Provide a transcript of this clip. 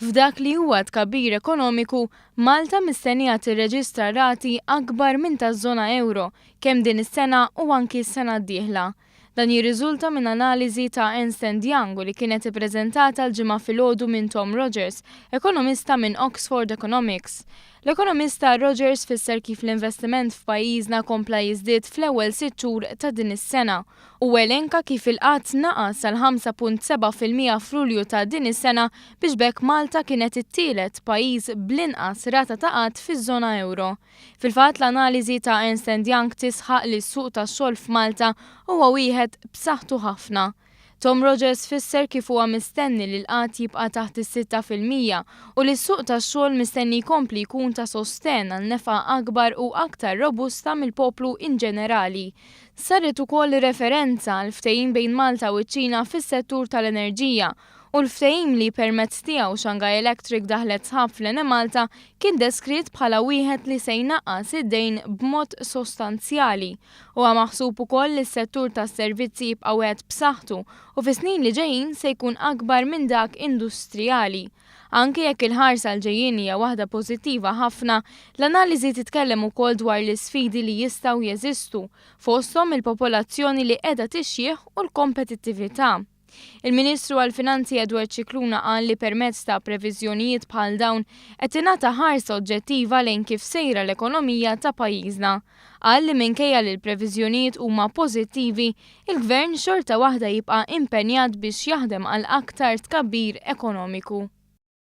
F'dak li huwa tkabbir ekonomiku, Malta mistennija tirreġistra rati akbar minn taż-żona ewro kemm din is-sena u anki s-sena d-dieħla. Dan jirriżulta minn analiżi ta' Ernst and Young u li kienet ippreżentata l-Ġimgħa filgħodu minn Tom Rogers, ekonomista minn Oxford Economics. L-ekonomista Rogers fisser kif l-investiment f'pajjiżna kompla jiżdied fl-ewwel sitt xhur ta' din is-sena u elenka kif il-qgħad naqas għal 5.7% f'Lulju ta' din is-sena biex b'hekk Malta kienet it-tielet pajjiż bl-inqas rata ta' qgħad fiż-żona ewro. Fil-fatt l-analiżi ta' Ernst and Young tisħaq li s-suq tax-xogħol f'Malta huwa wieħed b'saħħtu ħafna. Tom Rogers fisser kif huwa mistenni li l-qgħad jibqa' taħt is-6% u li s-suq tax-xogħol mistenni jkompli jkun ta' sostenn għal nefqa akbar u aktar robusta mill-poplu in ġenerali. Saret ukoll referenza għal ftehim bejn Malta u ċ-Ċina fis-settur tal-enerġija u l-ftehim li permezz tiegħu Shanghai Electric daħlet sħab fl-Enemalta kien deskritt bħala wieħed li se jnaqqas id-dejn b'mod sostanzjali. Huwa maħsub ukoll li s-settur tas-servizzi jibqa' wieħed b'saħħtu u fis-snin li ġejjin se jkun akbar minn dak industrijali. Anke jekk il-ħarsa l-ġejjin hija waħda pożittiva ħafna, l-analiżi titkellem ukoll dwar l-isfidi li jistgħu jeżistu, fosthom il-popolazzjoni li qiegħda tixjieħ u l-kompetittività. Il-Ministru għall-Finanzi Edward Scicluna qal li permezz ta' previżjonijiet bħal dawn qed tingħata ħarsa oġġettiva lejn kif sejra l-ekonomija ta' pajjiżna. Qal li minkejja li l-previżjonijiet huma pożittivi, il-Gvern xorta waħda jibqa' impenjat biex jaħdem għal aktar tkabbir ekonomiku.